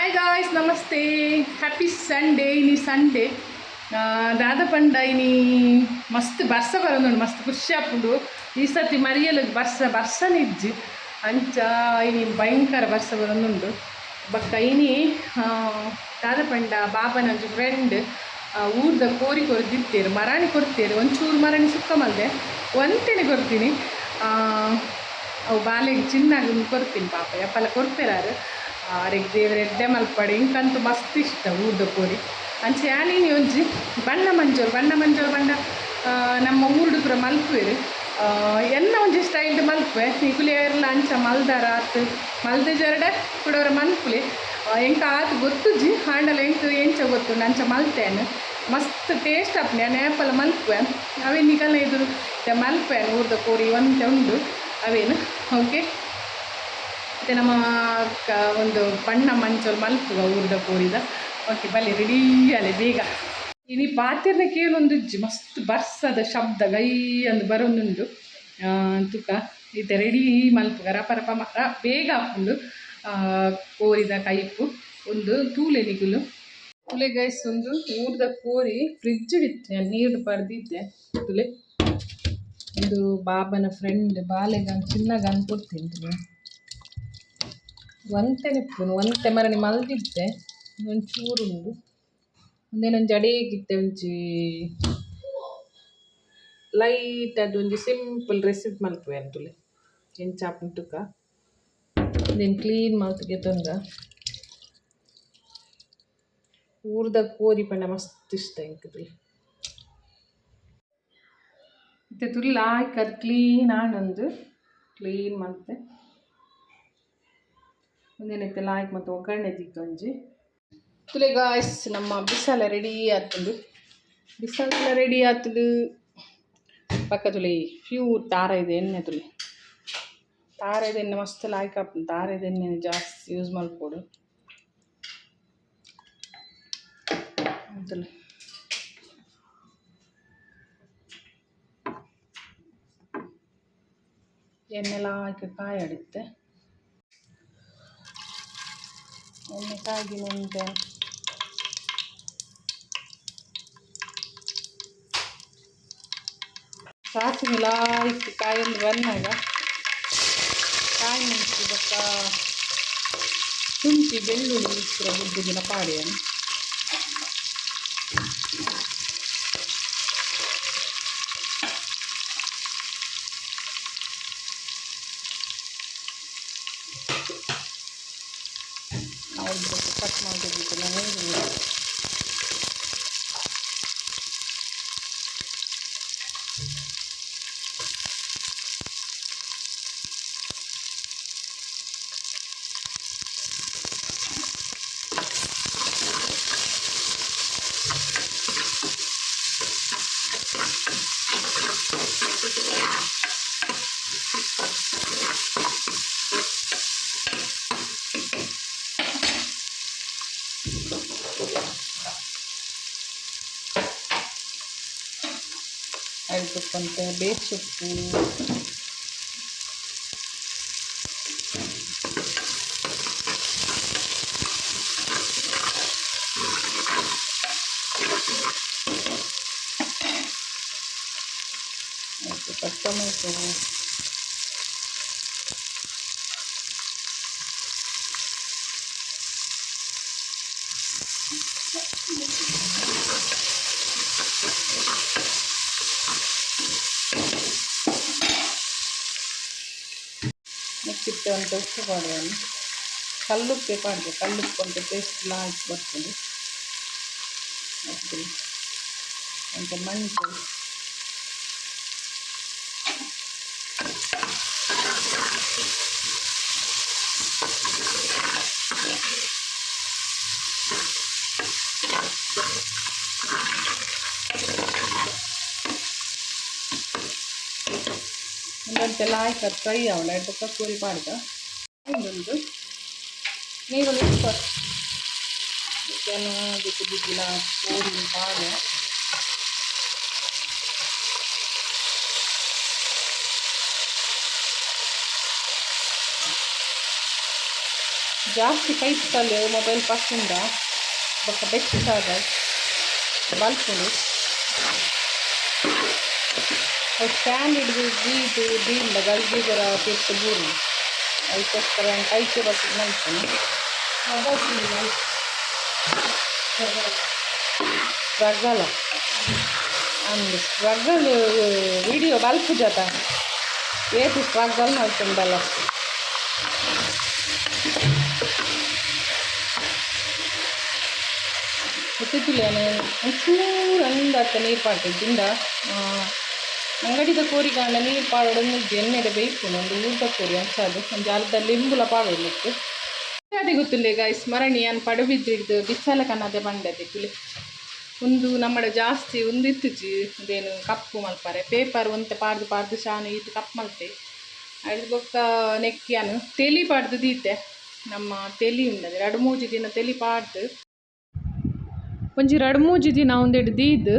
Hi guys, namaste, happy Sunday. ಇನಿ Sunday ದಾದ ಪಂಡ ಇನಿ ಮಸ್ತ್ ಬರ್ಸ ಬರೋದುಂಡು, ಮಸ್ತ್ ಖುಷಿ ಆಪುಂಡು. ಈ ಸರ್ತಿ ಮರಿಯಲು ಬರ್ಸ ಬರ್ಸನೆ ಇಜ್ಜಿ. ಅಂಚ ಇನಿ ಭಯಂಕರ ಬರ್ಸ ಬರೋದುಂಡು. ಬೊಕ್ಕ ಇನಿ ದಾದ ಪಂಡ ಬಾಬನ ಒಂಜಿ ಫ್ರೆಂಡ್ ಊರ್ದ ಕೋರಿ ಕೊರ್ದಿತ್ತೆರ್, ಮರಾಣಿ ಕೊರ್ತೆರ್. ಒಂಚೂರು ಮರಾಣಿ ಸುಕ್ಕ ಮಲ್ದೆ, ಒಂತೆನೆ ಕೊರ್ತೀನಿ. ಅವು ಬಾಲೆಗ್ ಚಿನ್ನಾಗ ಕೊರ್ತೀನಿ. ಪಾಪ, ಯಪ್ಪಲ ಕೊರ್ಪೆರಾರು. ಆರೆಗ್ ದೇವೆರ್ ಎಡ್ಡೆ ಮಲ್ಪಡ್. ಎಂಕಂತೂ ಮಸ್ತ್ ಇಷ್ಟ ಊರ್ದ ಕೋರಿ. ಅಂಚ ಯಾನಿನಿ ಒಂಜಿ ಬಣ್ಣ ಮಂಜೋಲು. ಬಣ್ಣ ಮಂಜೋಲು ಪಂಡ ನಮ್ಮ ಊರುಡು ಪೂರ ಮಲ್ಪುವೆರ್. ಎನ್ನ ಒಂಜಿ ಸ್ಟೈಲ್ಡ್ ಮಲ್ಪುವೆ. ನಿಕುಲು ಏರ್ಲ ಅಂಚ ಮಲ್ದಾರ ಆತ್ ಮಲ್ದಿಜರ್ಡ ಕುಡವರ ಮನ್ಪುಲೆ. ಎಂಕ್ ಆತ್ ಗೊತ್ತುಜಿ, ಆಂಡಲ ಎಂಕ್ ಎಂಚ ಗೊತ್ತುಂಡು ಅಂಚ ಮಲ್ತೇನೆ. ಮಸ್ತ್ ಟೇಸ್ಟ್ ಆಪುಂಡು. ಯಾನ್ ಏಪಲ ಮಲ್ಪುವೆ. ಅವೇನು ನಿಕಲ್ನ ಎದುರು ಮಲ್ಪುವೆ. ಊರ್ದ ಕೋರಿ ಒಂತೆ ಉಂಡು, ಅವೇನು. ಓಕೆ, ಮತ್ತು ನಮ್ಮ ಒಂದು ಬಣ್ಣ ಮಂಚೋಲು ಮಲ್ಪುವ ಊರ್ದ ಕೋರಿದ. ಓಕೆ, ಬಲೆ, ರೆಡಿ ಅಲೆ ಬೇಗ. ಇನಿ ಪಾತೆರ್ನ ಕೇಳೊಂದುಜ್ಜಿ, ಮಸ್ತ್ ಬರ್ಸದ ಶಬ್ದ ಗೈ ಅಂದ್ ಬರೊಂದುಂಡು. ತುಕ ಇತ್ತೆ ರೆಡಿ ಮಲ್ಪುಗ. ರಪ ರಪ ಬೇಗ ಆಪುಂಡು. ಕೋರಿದ ಕೈಪು ಒಂದು ತೂಲೆ ನಿಕುಲು. ತೂಲೆ ಗೈಸ್, ಒಂದು ಊರ್ದ ಕೋರಿ ಫ್ರಿಜ್ ಇತ್ತು, ನೀರು ಪರ್ದಿದ್ದೆ. ತೂಲೆ, ಒಂದು ಬಾಬನ ಫ್ರೆಂಡ್ ಬಾಲೆಗನ್ ಚಿನ್ನಗನ್ ಕೊಡ್ತೀನಿ. ಒಂತೆನೆ ಇಪ್ಪುನು, ಒಂತೆ ಮರಣಿ ಮಲ್ದಿದ್ದೆ, ಒಂಚೂರು ಉಂಡು. ಒಂದೇನೊಂಜಿ ಅಡೇಗಿತ್ತೆ ಒಂಜಿ ಲೈಟ್ ಅದು ಒಂಜಿ ಸಿಂಪಲ್ ರೆಸಿಪಿ ಮಲ್ಪುವೆ ಅಂತುಲೆ. ಎಂಚ ಆಪುಂಡು ತುಕ. ಉಂದೆನ್ ಕ್ಲೀನ್ ಮಲ್ತ್ ಗೆತೊಂದ. ಊರ್ದ ಕೋರಿ ಪಂಡ ಮಸ್ತ್ ಇಷ್ಟ ಎಂಕ್. ತೂಲೆ, ಇತ್ತೆ ತುಲ್ಲ ಲಾಯ್ಕ್ ಅದು ಕ್ಲೀನ್ ಆಂಡೊಂದು ಕ್ಲೀನ್ ಮಲ್ತೆ. ಉಂದೆನ್ ಇತ್ತೆ ಲಾಯ್ಕ್ ಮತ್ತು ಒಗ್ಗರಣೆ ದೀಕ ಒಂಜಿ. ತೂಲೆ ಗಾಯ್ಸ್, ನಮ್ಮ ಬಿಸಾಲ ರೆಡಿ ಆತುಂಡು. ಬಿಸಾಲ ರೆಡಿ ಆತುಂಡು. ಪಕ್ಕ ತೂಲೆ, ಪ್ಯೂರ್ ತಾರಾಯಿದ ಎಣ್ಣೆ. ತೂಲೆ, ತಾರಾಯಿದ ಎಣ್ಣೆ ಮಸ್ತ್ ಲಾಯ್ಕ್ ಆಪುಂಡು. ತಾರಾಯಿದ ಎಣ್ಣೆ ಜಾಸ್ತಿ ಯೂಸ್ ಮಲ್ಪೊಡು. ತೂಲೆ, ಎಣ್ಣೆ ಲಾಯ್ಕ್ ಕಾಯಡಿತ್ತೆ. ಎಣ್ಣೆ ಕಾಯ್ದಿನಂತೆ ಸಾಸಿವೆ ಲಾಯ್ಕ್ ಕಾಯೊಂದು ಬನ್ನಗ ಕಾಯಿ ಮೆಣಸು ಬೊಕ್ಕ ಶುಂಠಿ ಬೆಳ್ಳುಳ್ಳಿ ಪೂರ ಗುದ್ದುದಿನ ಪಾಡ್ಯನ್. ಅವ್ಳು ಕಟ್ ಮಾಡಿದ್ದು ನೀರುಳ್ಳಿ. ಐತುಕ್ಕಂತೆ ಬೇಸೊಪ್ಪು. ಐತುಕ್ಕ ಟೊಮೆಟೊ. ನೆಕ್ಕಿತ್ತೆ ಒಂತೆ ಉಪ್ಪು ಪಾಡುವನು. ಕಲ್ಲುಪ್ಪೆ ಪಾಡ್ದೆ. ಕಲ್ಲುಪ್ಪು ಒಂತೆ ಟೇಸ್ಟ್ ಲಾಯ್ಕ್ ಬರ್ತದೆ. ಮತ್ತು ಒಂತೆ ಮಂಜು. ಒಂದೊಂತೆ ಲಾಯ್ಕ್ ಅದು ಫ್ರೈ ಆವಡ ಬೊಕ್ಕ ಕೋರಿ ಪಾಡ್ದ. ಒಂದೊಂದು ನೀರುಳ್ಳಿ ಬಿಟ್ಟು ಬಿದ್ದಿನ ಕೋರಿ ಪಾಡ್ಯ. ಜಾಸ್ತಿ ಕೈತಲ್ ಮೊಬೈಲ್ ಪತ್ತುಂಡ ಬೊಕ್ಕ ಬೆಚ್ಚ ಬಲ್ಪುಂಡು. ಅವು ಸ್ಟ್ಯಾಂಡ್ ಹಿಡ್ದು ದೀದು ದೀಂಡ ಗಲ್ಗೆ ಪೂರ ತಿರ್ತ್ ಬೂರು. ಐಕೋಸ್ಕರ ಕೈಕೆ ಬತ್ತುದು ಮಲ್ಪುನು. ಸ್ಟ್ರಗಲ್ ಅಂದ್, ಸ್ಟ್ರಗಲ್ ವಿಡಿಯೋ ಬಲ್ಪುಜತ. ಏತ್ ಸ್ಟ್ರಗಲ್ ಮಲ್ತುಂಡಲ. ಗೊತ್ತಿತ್ತಿಲ್ಲ, ಒಂಚೂರು ಅಂದಾತ ನೀರು ಪಾಡ್ತೆ. ದಿಂಡ ಅಂಗಡಿದ ಕೋರಿಗಾಂಡ ನೀರು ಪಾಡೋಡು, ಎಣ್ಣೆಡೆ ಬೇಯ್ಪುಂಡು. ಒಂದು ಊರ್ದ ಕೋರಿ ಅಂಚಾದ್ ಒಂಜಿ ಅರ್ಧ ಲಿಂಬುಲ ಪಾಡೋಡು ನೆಕ್ಕ್. ಅದೇ ಗೊತ್ತುಂಡೆ ಗಾಯ್ಸ್, ಮರಣಿ ಯಾನ್ ಪಡುಬಿದ್ರಿಡ್ದು ಬಿಸಾಲ ಕನ್ನದೆ ಬಂಡದೆ ಕುಲೆ. ಉಂದು ನಮ್ಮಡ ಜಾಸ್ತಿ ಉಂದು ಇತ್ತುಜಿ. ಉಂದೇನು ಕಪ್ಪು ಮಲ್ಪರೆ ಪೇಪರ್ ಒಂತೆ ಪಾಡ್ದು ಪಾಡ್ದು ಶಾನು ಈತ್ ಕಪ್ ಮಲ್ತೆ. ಅಯ್ದು ಬೊಕ್ಕ ನೆಕ್ ಯಾನ್ ತೆಲಿ ಪಾಡ್ದು ದೀತೆ. ನಮ್ಮ ತೆಲಿ ಉಂಡದೆ 2-3 ದಿನ ತೆಲಿ ಪಾಡ್ದು, ಒಂಜಿ 2-3 ದಿನ ಉಂದೆಡ್ ದೀದ್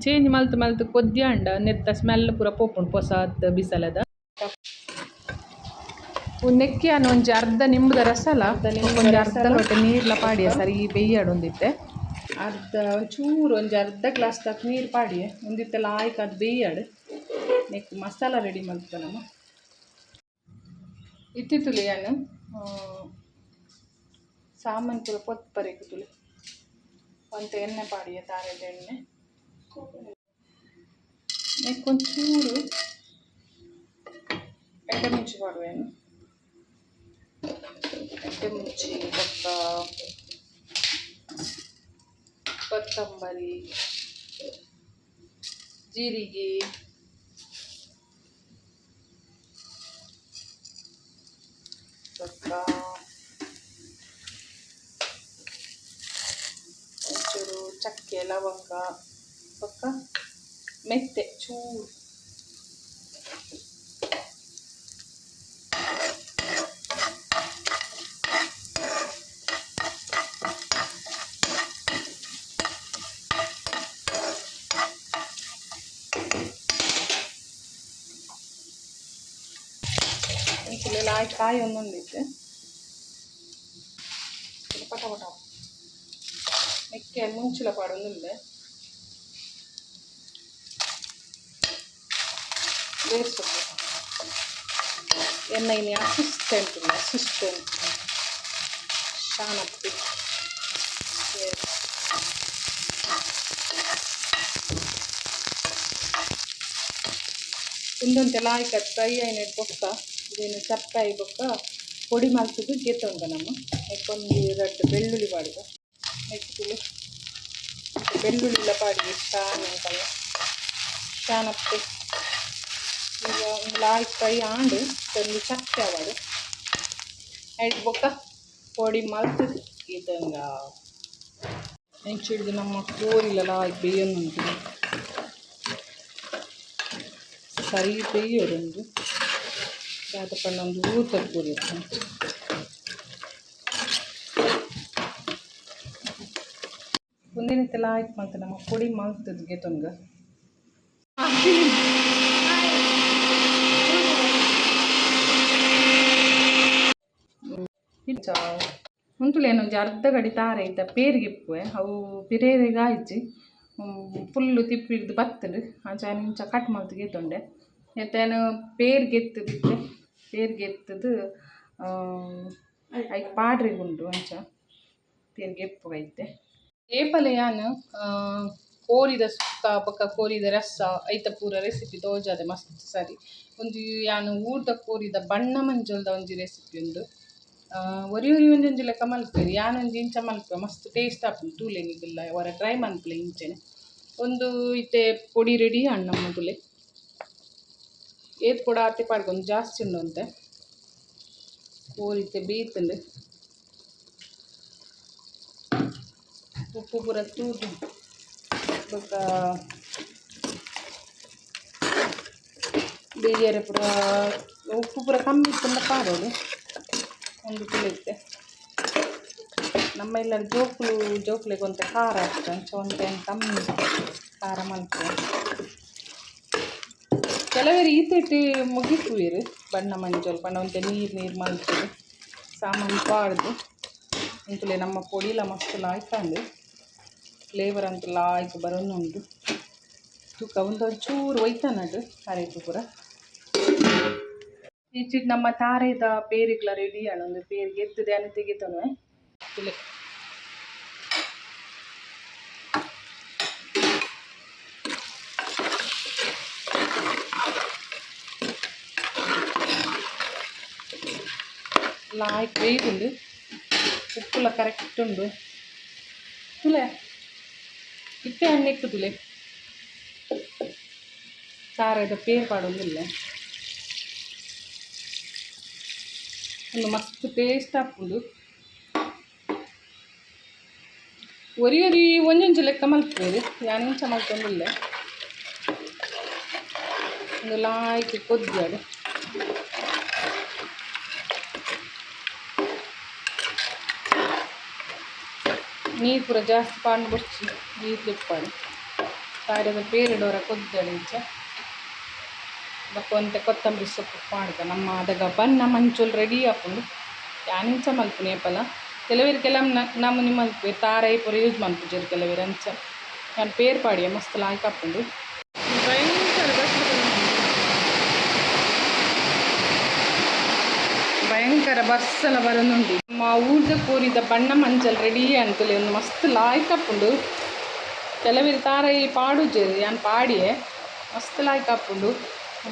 ಚೇಂಜ್ ಮಲ್ತ್ ಮಲ್ತ್ ಕೊದ್ಯಾಂಡ ನೆತ್ತ ಸ್ಮೆಲ್ ಪೂರ ಪೋಪುಂಡು ಪೊಸಾತ್ ಬಿಸಲದ. ನೆಕ್ಕೆ ಯಾನ್ ಒಂಜಿ ಅರ್ಧ ನಿಂಬುದ ರಸಲ, ಒಂಜಿ ಅರ್ಧ ಲೋಟೆ ನೀರ್ಲ ಪಾಡಿಯ. ಸರಿ ಬೆಯ್ಯಡು ಒಂದಿತ್ತೆ. ಅರ್ಧ ಒಂಚೂರು, ಒಂಜಿ ಅರ್ಧ ಗ್ಲಾಸ್ ತಕ್ಕ ನೀರು ಪಾಡಿಯೆ. ಒಂದಿತ್ತೆಲ್ಲ ಆಯ್ತು, ಅದು ಬೇಯ್ಯಾಡು. ನೆಕ್ ಮಸಾಲ ರೆಡಿ ಮಲ್ತ ನಮ್ಮ. ಇತ್ತಿತ್ತುಲೆ ಯಾನ್ ಸಾಮಾನು ಪೂರ ಪೊತ್ಪರೆಗ್ ತುಲೆ. ಒಂತೆ ಎಣ್ಣೆ ಪಾಡಿಯೆ, ತಾರೆದ ಎಣ್ಣೆ. ನೆಕ್ ಒಂಚೂರು ಎಡ್ಡೆ ಮುಂಚಿ ಪಾಡುವೆ. ಎಡ್ಡೆ ಮುಂಚಿ, ಬೊಕ್ಕ ಕೊತ್ತಂಬರಿ, ಜೀರಿಗೆ. ಬೊಕ್ಕ ಒಂಚೂರು ಚಕ್ಕೆ, ಲವಂಗ, ಬೊಕ್ಕ ಮೆಂತೆ ಚೂರು. ಒಂಚೂರು ಆಯ್ ಕಾಯಿ ಒಂದೊಂದಿತ್ತು. ಪಟ ಪಟ ಮೆಕ್ಕೆ ಮುಂಚಿಲ ಪಾಡೊಂದುಲ್ಲೆ. ಬೇಯಿಸೊಡು. ಎನ್ನ ಇನಿ ಅಸಿಸ್ಟೆಂಟ್ ಉಲ್ಲ, ಅಸಿಸ್ಟೆಂಟ್ ಶಾನಪ್ಪಿ. ಎಸ್. ಉಂದೊಂತೆ ಲಾಯ್ಕ್ ಫ್ರೈ ಆಯ್ನೆಡ್ ಬೊಕ್ಕ ಇದೇನು ಚಪ್ಪಾಯಿ ಬೊಕ್ಕ ಪೊಡಿ ಮಲ್ತುದು ಗೆತ್ತೊಂಡ ನಮ್ಮ. ನೆಕ್ಕೊಂಜಿ ರಡ್ಡ್ ಬೆಳ್ಳುಳ್ಳಿ ಪಾಡುವ. ನೆಕ್ಸ್ಟ್ ಬೆಳ್ಳುಳ್ಳಿಲ ಪಾಡಿ ಶಾನ್ ಉಂಟಲ್ಲ ಶಾನಪ್ಪೆ. ಈಗ ಒಂದು ಲಾಯ್ಕ್ ಫ್ರೈ ಆಂಡ್ ಒಂಜಿ ಚಕ್ಕೆ ಆವಡ್. ಐಟ್ ಬೊಕ್ಕ ಪೊಡಿ ಮಲ್ತುದು ಗೆತೊಂಗ. ಇಂಚಿಡ್ದು ನಮ್ಮ ಕೋರಿಲ ಲಾಯ್ಕ್ ಬೇಯೊಂದುಂಡು. ಸರಿ ಬೇಯೋಡುಂದು. ದಾದ ಪಂಡ ಒಂದು ಊರ್ದ ಕೋರಿ. ಉಂದೆನಿತ್ತೆಲ ಲಾಯ್ಕ್ ಮಲ್ತ್ ನಮ್ಮ ಪೊಡಿ ಮಲ್ತುದು ಗೆತೊನ್ಗ. ಉಂತುಲೇನು ಒಂಜಿ ಅರ್ಧ ಗಡಿ ತಾರೆ ಐತ ಪೇರಿಗೆ ಇಪ್ಪುವೆ. ಅವು ಪಿರೇರೆಗ್ ಆಯ್ಜಿ, ಫುಲ್ಲು ತಿಪ್ಪಿಡ್ದು ಬತ್ತುಂಡು. ಅಂಚ ಇಂಚ ಕಟ್ ಮಲ್ತ್ ಗೆತ್ತೊಂಡೆ. ಇತ್ತೆ ಯಾನ್ ಪೇರ್ ಗೆತ್ತುದಿತ್ತೆ. ಪೇರ್ ಗೆತ್ತುದು ಐಕ್ ಪಾಡ್ರೆಗ್ ಉಂಡು. ಅಂಚ ಪೇರ್ ಗೆಪ್ಪುಗ ಇತ್ತೆ. ಏಪಲೆ ಯಾನ್ ಕೋರಿದ ಸುಕ್ಕ ಬೊಕ್ಕ ಕೋರಿದ ರಸ ಐತ ಪೂರ ರೆಸಿಪಿ ತೋಜಾದೆ ಮಸ್ತ್ ಸರಿ. ಒಂಜಿ ಯಾನ್ ಊರ್ದ ಕೋರಿದ ಬಣ್ಣ ಮಂಜೊಲ್ದ ಒಂಜಿ ರೆಸಿಪಿ ಉಂಡು. ಒರಿ ಒರಿ ಒಂಜೊಂಜಿ ಲೆಕ್ಕ ಮಲ್ಪುವೆರ್. ಯಾನ್ ಒಂಜಿ ಇಂಚ ಮಲ್ಪುವೆ, ಮಸ್ತ್ ಟೇಸ್ಟ್ ಆಪುಂಡು. ತೂಲೆ, ನಿಗುಲ್ಲ ಒರ ಟ್ರೈ ಮನ್ಪುಲೆ ಇಂಚನೆ. ಒಂದು ಇತ್ತೆ ಪೊಡಿ ರೆಡಿ ಆಂಡ್ ನಮ್ಮ. ತೂಲೆ, ಏತ್ ಪೊಡ ಆತೆ ಪಾಡ್ಗ, ಒಂದು ಜಾಸ್ತಿ ಉಂಡು ಒಂತೆ. ಕೋರಿ ಇತ್ತೆ ಬೇಯ್ತುಂಡು. ಉಪ್ಪು ಪೂರ ತೂದು ಬೊಕ್ಕ ಬೇಯರೆ ಪೂರ ಉಪ್ಪು ಪೂರ ಕಮ್ಮಿ ಇತ್ತುಂಡ ಪಾಡೊಡು. ಒಂದು ತುಲೆ ನಮ್ಮ ಇಲ್ಲ ಜೋಕುಲು, ಜೋಕುಲೆಗ್ ಒಂತೆ ಖಾರ ಆಪುಜಿ. ಅಂಚ ಒಂತೆ ಕಮ್ಮಿ ಖಾರ ಮಲ್ಪುವೆ. ಕೆಲವೆರ್ ಈತೆಟ್ ಮುಗಿಪುವೆರ್. ಬಣ್ಣ ಮಂಜೊಲು ಪಂಡ ಒಂತೆ ನೀರು ನೀರು ಮಲ್ತುದು ಸಾಮಾನು ಪಾಡ್ದು. ಅಂತಲೇ ನಮ್ಮ ಪೊಡಿಲ ಮಸ್ತ್ ಲಾಯ್ಕಂಡು ಫ್ಲೇವರ್ ಅಂತ ಲಾಯ್ಕ್ ಬರೋನುಂಡು. ತೂಕ ಒಂದೊಂದು ಚೂರು ಒಯ್ತಾನಡು ಅರೇಟು ಪೂರ. ಈಚಿಡ್ ನಮ್ಮ ತಾರೆದ ಪೇರಿಗ್ಲ ರೆಡಿ ಆಂಡ್. ಒಂದು ಪೇರ್ ಗೆತ್ತುದೆ ಅನ್ ತೆಗಿತನು ತುಲೆ. ಲಾಯ್ಕ್ ವೆಯ್ಟ್ ಉಂಡು, ಉಪ್ಪುಲ ಕರೆಕ್ಟ್ ಉಂಡು. ತುಲೆ ಇತ್ತೆ ಅಣ್ಣೆಕ್ಕು ತುಲೆ ತಾರೆದ ಪೇರ್ ಪಾಡೊಂದಿಲ್ಲ. ಒಂದು ಮಸ್ತ್ ಟೇಸ್ಟ್ ಆಪುಂಡು. ಒರಿ ಒರಿ ಒಂಜೊಂಜಿ ಲೆಕ್ಕ ಮಲ್ಪುವೆರ್, ಯಾನ್ ಇಂಚ ಮಲ್ತೊಂದುಲ್ಲೆ. ಒಂದು ಲಾಯ್ಕ್ ಕೊದ್ಯಾಡ್. ನೀರು ಪೂರ ಜಾಸ್ತಿ ಪಾಡ್ಂಡ ಬೊಡ್ಚಿ, ನೀರು ತೆಪ್ಪಾಡು. ತಾರೆದ ಪೇರಿಡೋರ ಕೊದ್ಯಾಡ್ ಇಂಚ. ಬೊಕ ಒಂತೆ ಕೊತ್ತಂಬರಿ ಸೊಪ್ಪು ಪಾಡ್ದ ನಮ್ಮ ಅದಗ ಬಣ್ಣ ಮಂಚೊಲು ರೆಡಿ ಆಪುಂಡು. ಯಾನ್ ಇಂಚ ಮಲ್ಪುನಿ ಏಪಲ. ಕೆಲವೆರ್ ಕೆಲವು ನಮೂನಿ ಮಲ್ಪುವೆರ್, ತಾರಾಯಿ ಪೂರ ಯೂಸ್ ಮನ್ಪುಜೆರ್ ಕೆಲವೆರ್ ಅಂಚ. ಯಾನ್ ಪೇರ್ ಪಾಡಿಯೆ, ಮಸ್ತ್ ಲಾಯ್ಕ್ ಆಪುಂಡು. ಭಯಂಕರ ಭಯಂಕರ ಬರ್ಸಲ ಬರೊಂದುಂಡು. ನಮ್ಮ ಊರ್ದ ಕೋರಿದ ಬಣ್ಣ ಮಂಜಲ್ ರೆಡಿ ಅಂತಲೇ. ಒಂದು ಮಸ್ತ್ ಲಾಯ್ಕ್ ಆಪುಂಡು. ಕೆಲವೆರ್ ತಾರಾಯಿ ಪಾಡುಜೆರ್, ಯಾನ್ ಪಾಡಿಯೆ, ಮಸ್ತ್ ಲಾಯ್ಕ್ ಆಪುಂಡು.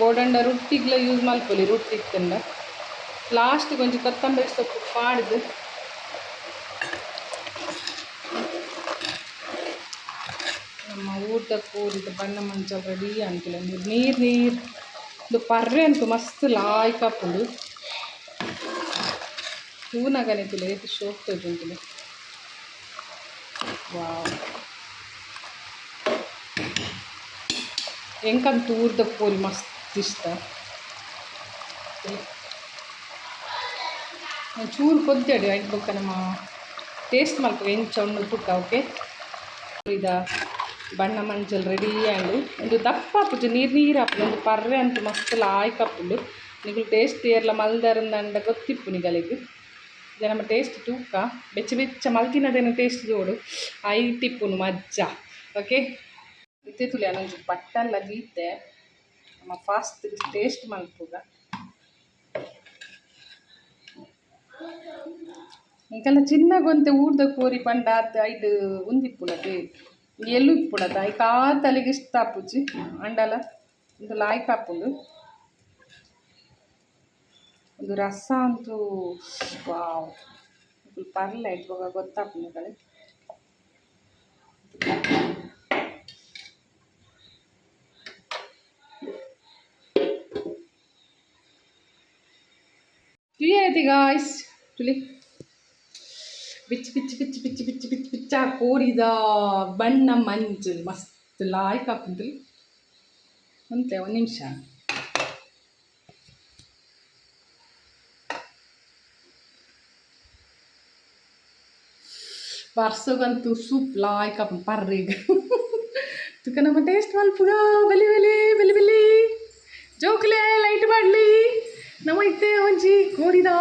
ಬೋಡಂಡ ರುಟ್ಟಿಗ್ಲ ಯೂಸ್ ಮಲ್ಪೊಲಿ, ರುಟ್ಟಿ ಇತ್ತುಂಡ. ಲಾಸ್ಟ್ ಒಂಜಿ ಕೊತ್ತಂಬರಿ ಸೊಪ್ಪು ಪಾಡ್ದು ನಮ್ಮ ಊರ್ದ ಕೋರಿದ ಬಣ್ಣ ಮಂಜಲ್ ರೆಡಿ ಅಂತಲೇ. ನೀರು ನೀರು ಇದು ಪರ್ರೆ ಅಂತೂ ಮಸ್ತ್ ಲಾಯ್ಕ್ ಆಪುಂಡು. ತೂನಗನೆ ತುಲೆ ಏತ್ ಶೋಕ್ ತೋಜುಂಡು. ವಾವ್, ಎಂಕಂತೂ ಊರ್ದ ಕೋರಿ ಮಸ್ತ್ ಇಷ್ಟ. ಚೂರು ಕೊದ್ಯಾಡ್ ಐಟ್ ಬೊಕ್ಕ ನಮ್ಮ ಟೇಸ್ಟ್ ಮಲ್ಪುಗ ಎಂಚ ಉಂಡು ತೂಕ. ಓಕೆ, ಇದ ಬಣ್ಣ ಮಂಜಲ್ ರೆಡಿ ಆಂಡ್. ಉಂದು ದಪ್ಪ ಆಪುಜಿ, ನೀರು ನೀರು ಆಪುಂಡು. ಒಂದು ಪರ್ರೆ ಅಂತೂ ಮಸ್ತ್ ಲಾಯ್ಕ್ ಆಪುಂಡು. ನಿಕುಲು ಟೇಸ್ಟ್ ಏರ್ಲ ಮಲ್ದರಂದಂಡ ಗೊತ್ತಿಪ್ಪು ನಿಗಲೆಗ್. ಇತ್ತೆ ನಮ್ಮ ಟೇಸ್ಟ್ ತೂಕ. ಬೆಚ್ಚ ಬೆಚ್ಚ ಮಲ್ತಿನದೇನು ಟೇಸ್ಟ್ ತೋಡು ಐಟಿಪ್ಪುನು ಮಜ್ಜ. ಓಕೆ, ಇತ್ತೆ ತುಲೆ ಒಂಜಿ ಬಟ್ಟಲ್ಲ ದೀತೆ, ನಮ್ಮ ಫಾಸ್ಟ್ ಟೇಸ್ಟ್ ಮಲ್ಪುಗ. ಎಂಕಲ್ನ ಚಿನ್ನಗೊಂತೆ ಊರ್ದ ಕೋರಿ ಪಂಡ ಆತ್ ಐಟ್ ಉಂದಿಪ್ಪುನತೆ ಎಲ್ಲು ಇಪ್ಪುಡತ ಐಕ್ ಆತಲಿಗೆ ಇಷ್ಟ ಆಪುಜಿ. ಅಂಡಲ ಉಂದು ಲಾಯ್ಕ್ ಆಪುಂಡು. ಒಂದು ರಸ ಅಂತೂ ವಾವ್. ಪರ್ಲೆ ಐಟ್ ಬೊಕ ಗೊತ್ತಾಪುಂಡು ನಿಕಲೆ. ತೂಯೆರೆ ಗಾಯ್ಸ್, ತುಲಿ ಬಿಚ್ಚಿ ಬಿಚ್ಚಿ ಬಿಚ್ಚಿ ಬಿಚ್ಚಿ ಬಿಚ್ಚಿ ಬಿಚ್ಚಿ ಬಿಚ್ಚ ಕೋರಿದ ಬಣ್ಣ ಮಂಜಲ್ ಮಸ್ತ್ ಲಾಯ್ಕ್ ಆಪುಂಡು. ಒಂತೆ ಒಂದು ನಿಮಿಷ. ಬರ್ಸಗಂತೂ ಸೂಪ್ ಲಾಯ್ಕ್ ಆಪುಂಡು ಪರ್ರೆಗ್. ತುಕ ನಮ್ಮ ಟೇಸ್ಟ್ ಮಲ್ಪುಗ. ಬಲಿ ಬಲಿ ಬಲಿ ಬಲಿ ಜೋಕುಲೆ, ಲೈಟ್ ಮಾಡಲಿ. ನಮ್ಮ ಇತ್ತೆ ಒಂಜಿ ಕೋರಿದ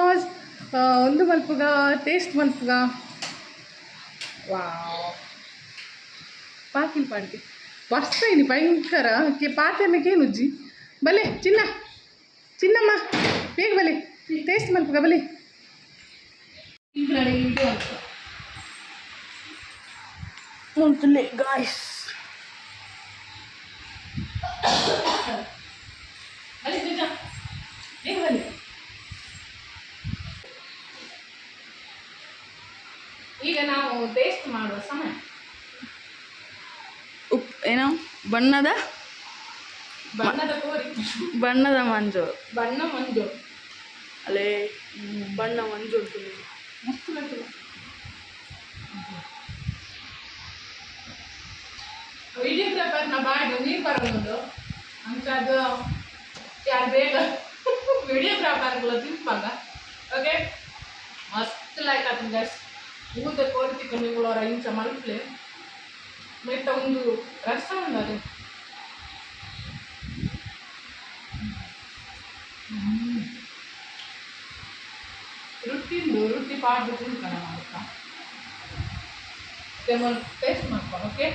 ಒಂದು ಮಲ್ಪುಗ, ಟೇಸ್ಟ್ ಮಲ್ಪುಗ. ವಾವ್, ಪಾಕಿಲ್ ಪಾಡ್ಗೆ ಬರ್ಸ ಇನಿ ಭಯಂಕರ. ಕೆ ಪಾತೆರ್ನ ಕೇನುಜ್ಜಿ. ಬಲೆ ಚಿನ್ನ, ಚಿನ್ನಮ್ಮ, ಬೇಗ ಬಲೆ, ಟೇಸ್ಟ್ ಮಲ್ಪುಗ ಬಲೆ. ಗಾಯ್ಸ್. ಬಲೆ ಪೂಜಾ, ಬೇಗ ಬಲೆ. ಈಗ ನಾವು ಟೇಸ್ಟ್ ಮಾಡುವ ಸಮಯ. ಉಪ್ಪು ಏನೋ ಬಣ್ಣದ ಬಣ್ಣದ ಕೋರಿ. ಬಣ್ಣದ ಮಂಜು. ಬಣ್ಣ ಮಂಜು. ಅಲ್ಲೇ ಬಣ್ಣ ಮಂಜು ಉಂಟು. ಮಸ್ತ್ ಬರ್ತದೆ. ವಿಡಿಯೋಗ್ರಾಫರ್ನ ಬಾಯ್ಡು ನೀರು ಬರೋದು ಅಂಚಾದ ಯಾರು ಬೇಗ ವಿಡಿಯೋಗ್ರಾಫರ್ಗಳ ತಿನ್ಪಾಗ. ಓಕೆ, ಮಸ್ತ್ ಲೈಕ್ ಆತಂಗೆ ಗೈಸ್. ಊದ ಕೋರಿ ತಿಕ್ಕೊಂಡು ನಿಂಗಳವರ ಇಂಚ ಮಲ್ಪ್ಲೆ. ಮೆಟ್ಟ ಒಂದು ರಸ ಉಂಡು ಅದು. ರೊಟ್ಟಿ ಉಂಡು, ರೊಟ್ಟಿ ಪಾಡ್ದು ತಿನ್ಕಣ ಮಾಡ್ಕ. ಟೇಸ್ಟ್ ಮಾಡ್ಕೊ. ಓಕೆ,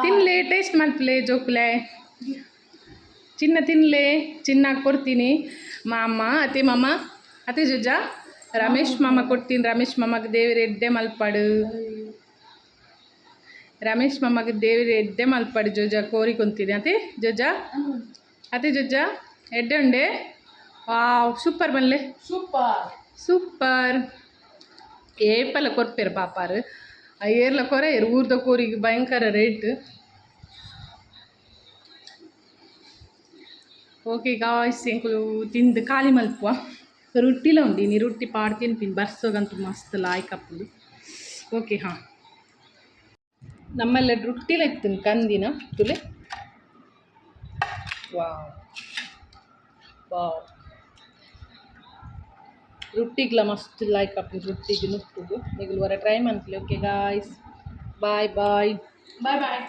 ತಿನ್ಲೆ, ಟೇಸ್ಟ್ ಮಲ್ಪಲೆ ಜೋಕುಲೆ. ಚಿನ್ನ ತಿನ್ಲೆ. ಚಿನ್ನ ಕೊಡ್ತೀನಿ ಮಾಮ, ಅತ್ತೆ ಮಾಮ, ಅತ್ತೆ ಜುಜ್ಜ, ರಮೇಶ್ ಮಾಮ ಕೊಡ್ತೀನಿ. ರಮೇಶ್ ಮಾಮಗೆ ದೇವ್ರ ಎಡ್ಡೆ ಮಲ್ಪಡು. ರಮೇಶ್ ಮಾಮಗೆ ದೇವ್ರ ಎಡ್ಡೆ ಮಲ್ಪಡು. ಜೋಜ ಕೋರಿ ಕೊಂತೀನಿ. ಅತೆ ಜೋಜ, ಅತೆ ಜೋಜ, ಎಡ್ಡೆ ಉಂಡೆ. ವಾವ್, ಸೂಪರ್ ಬನ್ಲೆ. ಸೂಪರ್. ಸೂಪರ್. ಏಪಲ ಕೊರ್ಪೆರು ಪಾಪಾರು, ಏರ್ಲ ಕೊರ ಏರು. ಊರ್ದ ಕೋರಿಗೆ ಭಯಂಕರ ರೇಟ್. ಓಕೆ ಗಾಯ್ಸ್, ಎಂಕುಲು ತಿಂದು ಖಾಲಿ ಮಲ್ಪುವ. ರೊಟ್ಟಿಲ ಉಂಡು ಇನಿ. ರೊಟ್ಟಿ ಪಾಡ್ ತಿನ್ಪಿನಿ. ಬರ್ಸೋಗಂತೂ ಮಸ್ತ್ ಲಾಯ್ಕ್ ಆಪುಂಡು. ಓಕೆ, ಹಾಂ, ನಮ್ಮಲ್ಲ ರೊಟ್ಟಿಲ ಇತ್ತು ಕಂದಿನ ತುಲೆ. ವಾವ್ ವಾವ್, ರೊಟ್ಟಿಗ್ಲ ಮಸ್ತ್ ಲೈಕ್ ಆಪುಂಡು. ರೊಟ್ಟಿಗೆ ನುಪ್ಪುಗು ನಿಗುಲು ವರ try ಮನ್ಪುಲೆ. Okay guys, bye bye. Bye bye.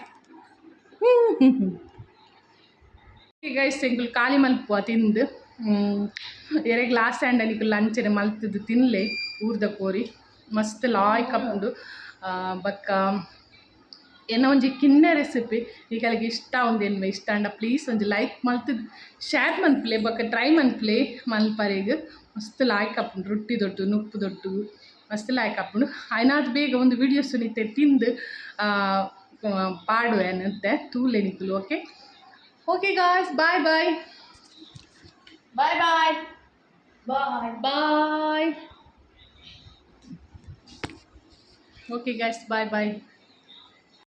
Guys, ಎಂಕುಲು ಖಾಲಿ ಮಲ್ಪುವ ತಿಂದು. ಎರೆಗ್ ಲಾಸ್ಟ್ ಆ್ಯಂಡ್ ನಿಕುಲು ಲಂಚನೆ ಮಲ್ತದ್ದು ತಿನ್ಲೆ. ಊರ್ದ ಕೋರಿ ಮಸ್ತ್ ಲಾಯ್ಕ್ ಆಪುಂಡು. ಬೊಕ್ಕ ಎನ್ನ ಒಂಜಿ ಕಿನ್ನ ರೆಸಿಪಿ ನಿಕಲೆಗ್ ಇಷ್ಟ ಉಂದು ಇಷ್ಟ ಆಂಡ ಪ್ಲೀಸ್ ಒಂಜಿ ಲೈಕ್ ಮಲ್ತದ್ದು ಶೇರ್ ಮನ್ಪುಲೆ. ಬೊಕ್ಕ ಟ್ರೈ ಮನ್ಪುಲೆ. ಮಲ್ಪರೆಗ್ ಮಸ್ತ್ ಲಾಯ್ಕ್ ಆಪುಂಡು. ರೊಟ್ಟಿ ದೊಟ್ಟು, ನುಪ್ಪು ದೊಟ್ಟು ಮಸ್ತ್ ಲಾಯ್ಕ್ ಆಪುಂಡು. ಆಯ್ನಾತ್ ಬೇಗ ಒಂದು ವೀಡಿಯೋಸ್ ನಿತ್ತೆ ತಿಂದು ಪಾಡುವೆ ಅನ್ನತ್ತೆ ತೂಲೆ ನಿಕುಲು. Okay okay guys, bye bye. Bye bye bye. Bye. Okay guys, bye bye.